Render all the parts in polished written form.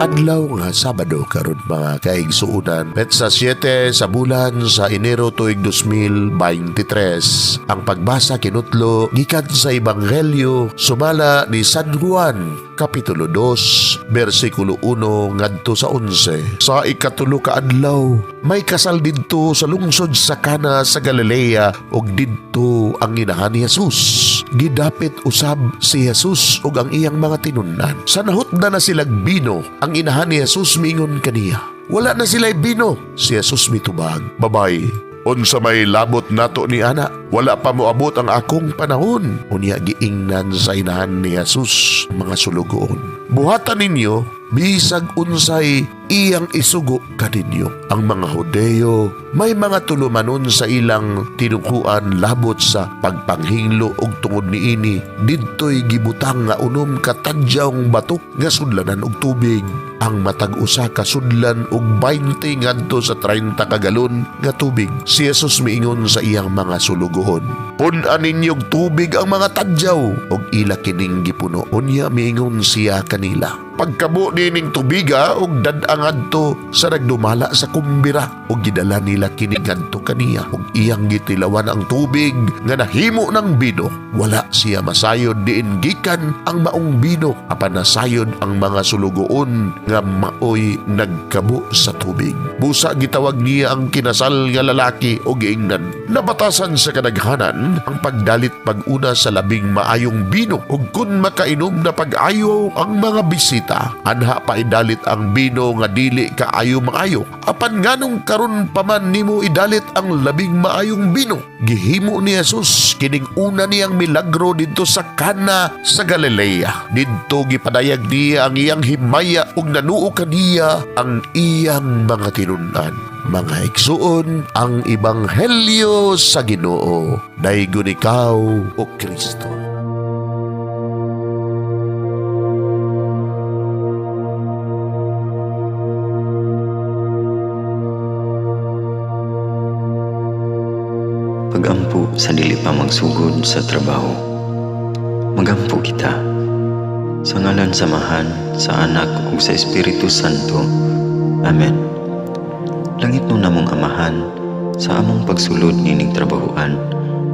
Adlaw nga Sabado karon, mga kaigsuonan. Petsa 7 sa bulan sa Enero, tuig 2023. Ang pagbasa kinutlo gikan sa Ebanghelyo sumala ni San Juan, Kapitulo 2, versikulo 1 ngadto sa 11. Sa ikatulo ka adlaw, may kasal didto sa lungsod sa Cana sa Galilea ug didto ang inahan ni Jesus. Gidapit usab si Jesus ug ang iyang mga tinun-an. Sa nahutdan na silag bino, ang inahan ni Jesus miingon kaniya, "Wala na sila'y bino." Si Jesus mitubag, "Babay, unsa may labot nato ni ana? Wala pa moabot ang akong panahon." Unya giingnan sa inahan ni Jesus ang mga sulugoon, "Buhatan ninyo bisag unsay iyang isugo kaninyo." Ang mga Hudeyo may mga tulumanon sa ilang tinukuan labot sa pagpanghinglo og tungod niini didto'y gibutang nga 6 ka tadyawng bato nga sudlanan og tubig. Ang matag usa ka sudlan og 20 ngadto sa 30 ka galon nga tubig. Si Jesus miingon sa iyang mga sulugoon, "Pun-a ninyo og tubig ang mga tadyaw," og ila kining gipuno. Unya miingon siya kanila, "Pagkabo nining tubiga og dad-a ngadto sa nagdumala sa kumbira," og gidala nila kini ngadto kaniya ug iyang gitilawan ang tubig nga nahimo ng bino. Wala siya masayod diin gikan ang maong bino, apan nasayod ang mga sulugoon nga maoy nagkabo sa tubig. Busa gitawag niya ang kinasal nga lalaki og giingnan, "Nabatasan sa kadaghanan ang pagdalit pag-una sa labing maayong bino, ug kun makainom na pag-ayo ang mga bisita, anha pa idalit ang bino nga dili kaayo maayo. Apan nganong karon pa man nimo idalit ang labing maayong bino?" Gihimo ni Jesus kining una niyang milagro didto sa Cana sa Galilea. Didto gipadayag niya ang iyang himaya ug nanuo kaniya ang iyang mga tinun-an. Mga igsuon, ang ebanghelyo sa Ginoo. Daygon ikaw, o Kristo. Pagampo sa dili pa magsugod sa trabaho. Magampo kita. Sa ngalan sa Amahan, sa Anak ug sa Espiritu Santo. Amen. Langitnon namong Amahan, sa among pagsulod nining trabahoan,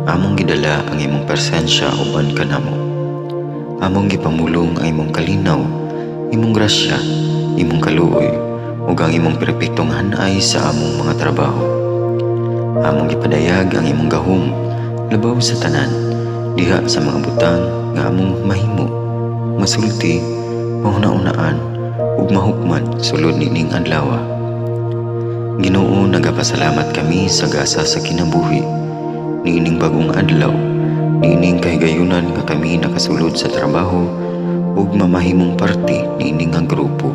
among gidala ang imong presensya uban kanamo. Among gipamulong ang imong kalinaw, imong grasya, imong kaluoy, ug ang imong perpektong hanay sa among mga trabaho. Among gipadayag ang imong gahom labaw sa tanan diha sa mga butang nga among mahimo, masulti, mahuna-unaan ug mahukman sulod nining adlaw. Ginoo, nagapasalamat kami sa gasa sa kinabuhi niining bagong adlaw, niining kahigayunan nga kami nakasulod sa trabaho ug mamahimong parte niini nga grupo.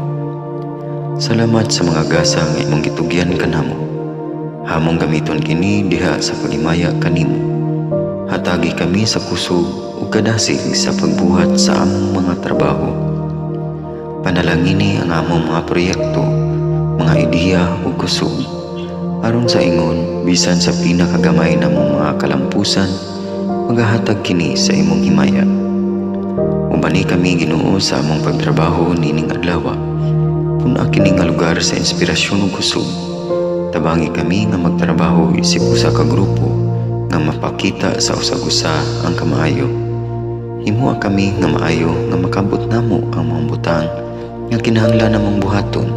Salamat sa mga gasa nga imong gitugyan kanamo. Among gamiton kini diha sa paghimaya kanimo. Hatagi kami sa kusog ug kadasig sa pagbuhat sa among mga trabaho. Panalangini ang among mga proyekto, mga ideya ug kusog. Aron sa ingon, bisan sa pinakagamay namong mga kalampusan, magahatag kini sa imong himaya. Ubani kami, Ginoo, sa among pagtrabaho nining adlaw. Pun-a kini nga lugar sa inspirasyon ug kusog. Tabangi kami nga magtrabaho isip usa ka grupo nga mapakita sa usag-usa ang kamaayo. Himoa kami nga maayo nga makabot namo ang mga butang nga kinahanglan namong buhaton.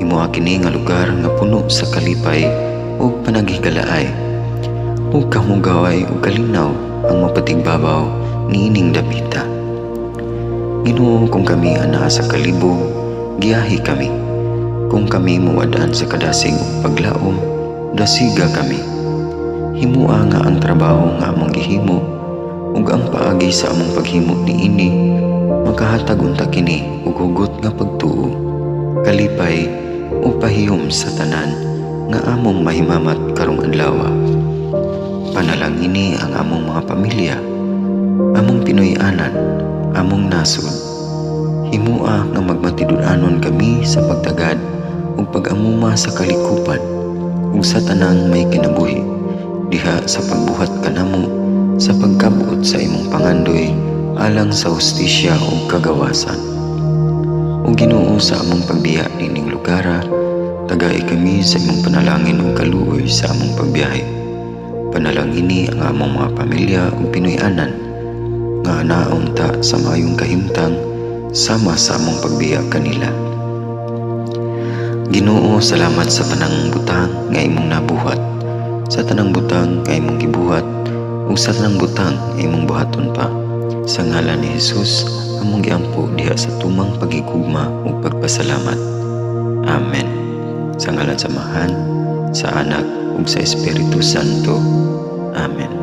Himoa kini nga lugar nga puno sa kalipay ug panaghigalaay. Ug kamugaway ug kalinaw ang mapatigbabaw niining dapita. Ginoo, kung kami anaa sa kalibog, giyahi kami. Kung kami muwad-an sa kadasig ug paglaom, dasiga kami. Himoa nga ang trabaho nga among gihimo ug ang paagi sa among paghimo niini makahatag unta kini og hugot nga pagtuo, kalipay ug pahiyom sa tanan nga among mahimamat karong adlaw. Panalangini ang among mga pamilya, among Pinoy-anan, among nasod. Himoa nga magmatinud-anon kami sa pagtagad ug pag-amuma sa kalikupan ug sa tanang may kinabuhi diha sa pagbuhat kanamo sa pagkabot sa imong pangandoy alang sa hustisya ug kagawasan. O Ginoo, sa among pagbiya niining lugara, tagai kami sa imong panalangin ug kaluoy sa among pagbiyahe. Panalangini ang among mga pamilya ug Pinoy-anan nga anaon ta sa maayong kahimtang sama sa among pagbiya kanila. Ginoo, salamat sa tanang butang nga imong nabuhat, sa tanang butang nga imong gibuhat, ug sa tanang butang nga imong buhaton pa. Sa ngalan ni Jesus, among giampo diha sa tumang paghigugma ug pagpasalamat. Amen. Sa ngalan sa Amahan, sa Anak, ug sa Espiritu Santo. Amen.